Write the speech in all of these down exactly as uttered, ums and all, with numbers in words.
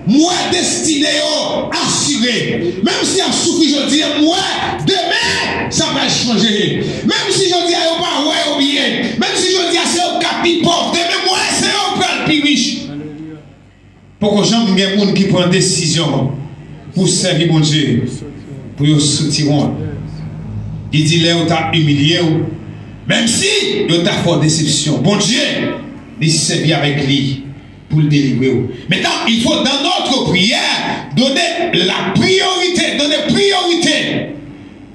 M wè destine yo asire. Menm si y ap soufri jodi a, m wè demen sa pral chanje. Menm si jodi a yo pa wè yo byen, menm si jodi a se yo k ap pi pòv, demen m wè se yo k pral pi rich. Poko janm gen moun ki pran desizyon pou sèvi Bondye, pou yo sou ti won. Li di lè yo ta imilye w, menm si yo ta fè w desepsyon, Bondye, li sèvi avèk li pou l delivre w. Maintenant, il faut dans notre prière donner la priorité, donner priorité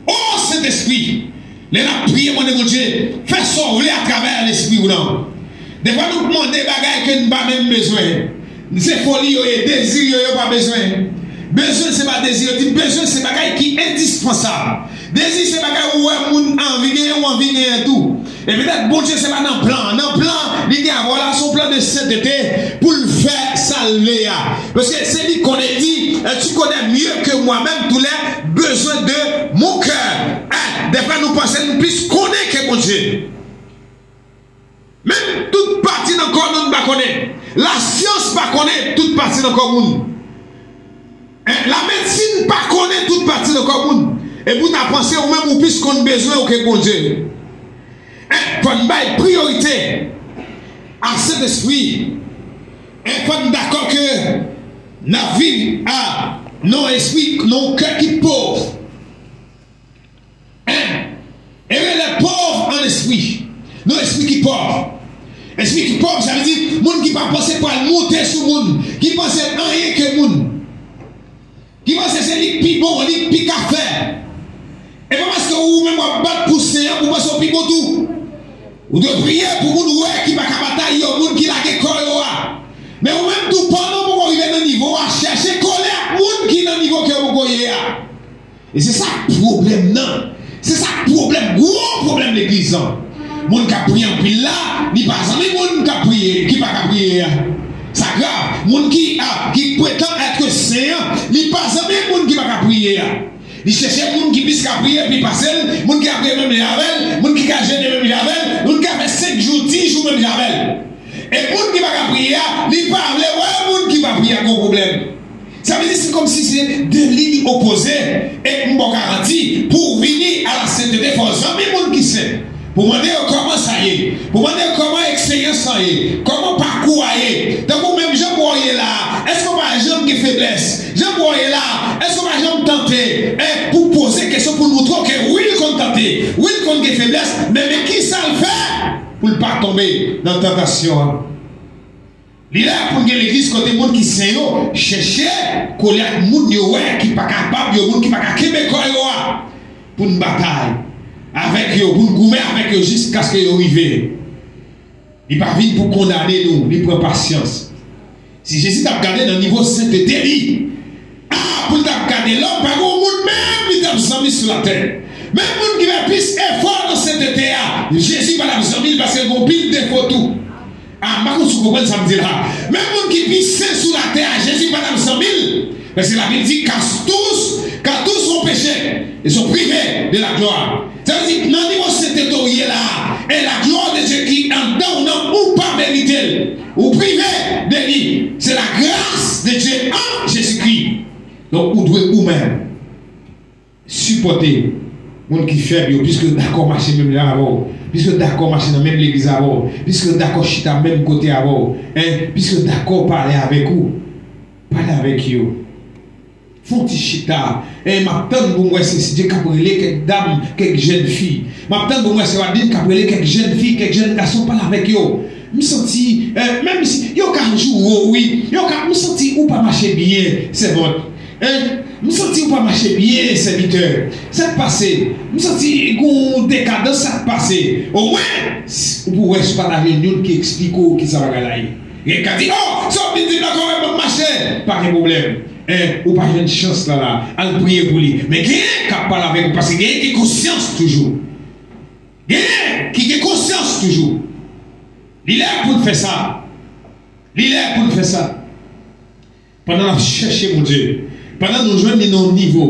O Sentespri, lè n ap priye, mande Bondye, fè sa w vle atravè Lespri w nan. Defwa nou mande bagay ke n pa menm bezwen. Se foli yo ye, dezi yo, yo pa bezwen. Bezwen se pa dezi, yo di bezwen se bagay ki endispansab. Dezi se bagay ou wè moun anvi genyen, ou anvi genyen tou. E petèt Bondye se pa nan plan. Nan plan, li gen avè w la, se yon plan de sentete pou l fè sa l vle a. Paske se li konnen, li di, euh, tu connais mieux que moi-même tous les besoins de mon cœur. Eh, defwa nou panse nou plis konnen ke Bondye. Menm tout pati nan kò nou, nou pa konnen. Lasyans pa konnen tout pati nan kò moun. Eh, lamedsin pa konnen tout pati nan kò moun. Epi w ta panse ou menm ou plis konn bezwen w ke Bondye. Eh, fò n bay priyorite a Sentespri. Eh, fò n dakò ke n ap viv a nan espri, nan kè ki pòv. Heureux les pauvres en esprit. Nan espri ki pòv. Espri ki pòv, sa vle di moun ki pa panse pral monte sou moun, ki panse anyen ke moun, ki panse se li k pi bon, li k pi ka fè. E pa paske ou menm w ap bat pou sen an, pou panse w pi bon tou. Ou dwe priye pou moun ou wè ki pa ka batay yo, moun ki lage kò yo a. Men ou menm tou, pandan w poko rive nan nivo a, chèche kole ak moun ki nan nivo ke w poko ye a. E se sa k pwoblèm nan. Se sa k pwoblèm, gwo pwoblèm legliz lan. Moun k ap priye anpil la, li pa zanmi moun k ap priye, ki pa ka priye a. Sa grav. Moun ki, a, ki pretan èt sen an, li pa zanmi moun ki pa ka priye a. Li chèche moun ki plis ka priye pi pase l, moun ki ka priye menm jan avè l, moun ki ka jene menm jan avè l, moun ki ka fè senk jou, dis jou menm jan avè l. E moun ki pa ka priye a, li pa vle wè moun ki pa priye a gon pwoblèm. Sa vle di se kòmsi se de liy opoze, e m ba w garanti, pou w vini a la sentete, fò w zanmi moun ki sen. Pou w mande yo kòman sa ye, pou w mande yo kòman eksperyans lan ye, kòman pakou a ye. Tankou menm jan pou w ye la a, èske w pa janm gen feblès? Jan pou w ye la a, èske w pa janm tante, e pou w poze kesyon pou l moutre w ke wi l konn tante, wi l konn gen feblès, men, men kisa l fè pou l pa tonbe nan tantasyon an? Li lè pou n gen legliz kote moun ki sen yo chèche kole ak moun yo wè ki pa kapab yo, moun ki pa ka kenbe kò yo a, pou n batay avèk yo, pou n goumen avèk yo jiskaske yo rive. Li pa vin pou kondane nou, li pran pasyans. Si Jezi t ap gade nan nivo sentete li, a, pou l t ap gade lòm, pa gen yon moun menm li t ap zanmi sou latè. Menm moun ki fè plis efò nan sentete a, Jezi pa t ap zanmi l paske l gen yon pil defo tou. A, m pa konn si w konprann sa m di la. Menm moun ki pi sen sou latè a, Jezi pa t ap zanmi l. Paske Labib di, car tous, car tous ont péché et sont privés de la gloire. Sa vle di, nan nivo sentete w ye la a, et la gloire de Dieu ki anndan w nan, ou pa merite l. Ou prive de li. Se la grâce de Dieu en Jésus-Christ. Donk, ou dwe ou menm sipòte moun ki fèb yo, piske yo dakò mache menm jan avè w, piske yo dakò mache nan menm legliz avè w, piske yo dakò chita menm kote avè w, en, piske yo dakò pale avèk ou. Pale avèk yo. Fè yon ti chita. E m ap tann pou m wè se Sidye k ap rele kèk dam, kèk jèn fi. M ap tann pou m wè se Wadlin k ap rele kèk jèn fi, kèk jèn gason, pale avèk yo. M santi, eh, menm si yo ka joure w, wi, yo ka, m santi ou pa mache byen, sèvant. Eh, m santi ou pa mache byen, sèvitè. Sa k pase? M santi gon dekadans, sa k pase? Omwen, s-, ou pou wè si w pa ta jwenn youn ki eksplike w kisa bagay la ye. Gen k ka di, oh, sa w vin di m la, kòman m ap mache? Pa gen pwoblèm. Eh, ou pa jwenn chans la la. Al priye pou li. Men genyen k ap pale avèk ou, paske genyen ki konsyans toujou. Genyen ki gen konsyans toujou. Li lè pou n fè sa. Li lè pou n fè sa. Pandan n ap chèche Bondye, pandan nou jwenn li nan yon nivo,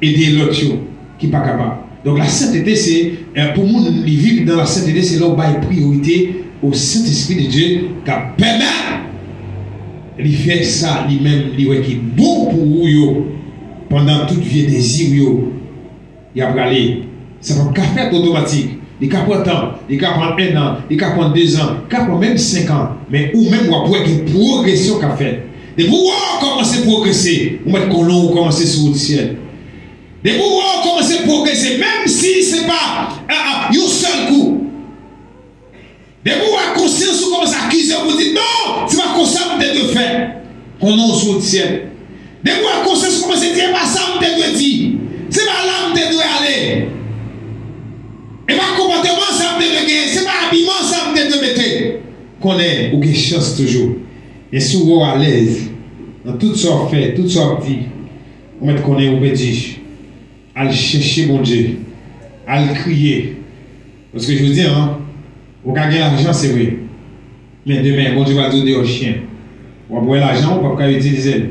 ede lòt yo ki pa kapab. Donk, lasentete, se, eh, pou moun li viv nan lasentete, se lè w bay priyorite o Sentespri de Dye k ap pèmèt Li fè sa li menm li wè ki bon pou ou yo, pandan tout vye dezi w yo, y ap rale. Sa p ap ka fèt otomatik. Li ka pran tan, li ka pran en an, li ka pran dezan, li ka pran menm senk an. Men ou menm w ap wè gen pwogresyon k ap fèt. Depi w wè w kòmanse pwogrese, ou mèt konnen w kòmanse sou wout syèl. Depi w wè w kòmanse pwogrese, menm si se pa yon sèl kou. Depi w wè konsyans ou kòmanse akize w pou di, non, se pa konsa m te dwe fè. Konnen w sou wout syèl. Depi w wè konsyans ou kòmanse di, e pa sa m te dwe di. Se pa la m te dwe ale. E pa konpòteman sa m te dwe genyen. Se pa abiman sa m te dwe mete. Konnen ou gen chans toujou. Men si w wè w alèz nan tout sa w ap fè, tout sa w ap di, ou mèt konnen ou pèdi. Al chèche Bondye. Al kriye. Paske jodi a, ou ka gen lajan, se vre. Men demen, Bondye va di w deyò chen. W ap wè lajan, ou p ap ka itilize l.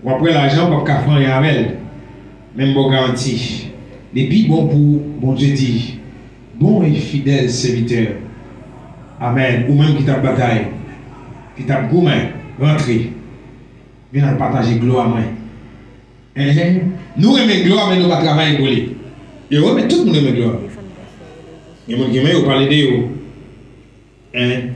W ap wè lajan, ou p ap ka fè anyen avè l. Men m ba w garanti, li pi bon pou ou, Bondye di, bon e fidèl sèvitè. Amèn. Ou menm ki t ap batay, ki t ap goumen, rantre. Vin al pataje glwa mwen. Enhen. Nou renmen glwa, men nou pa travay pou li. Yo renmen, tout moun renmen glwa. Gen moun ki renmen yo pale de yo. En.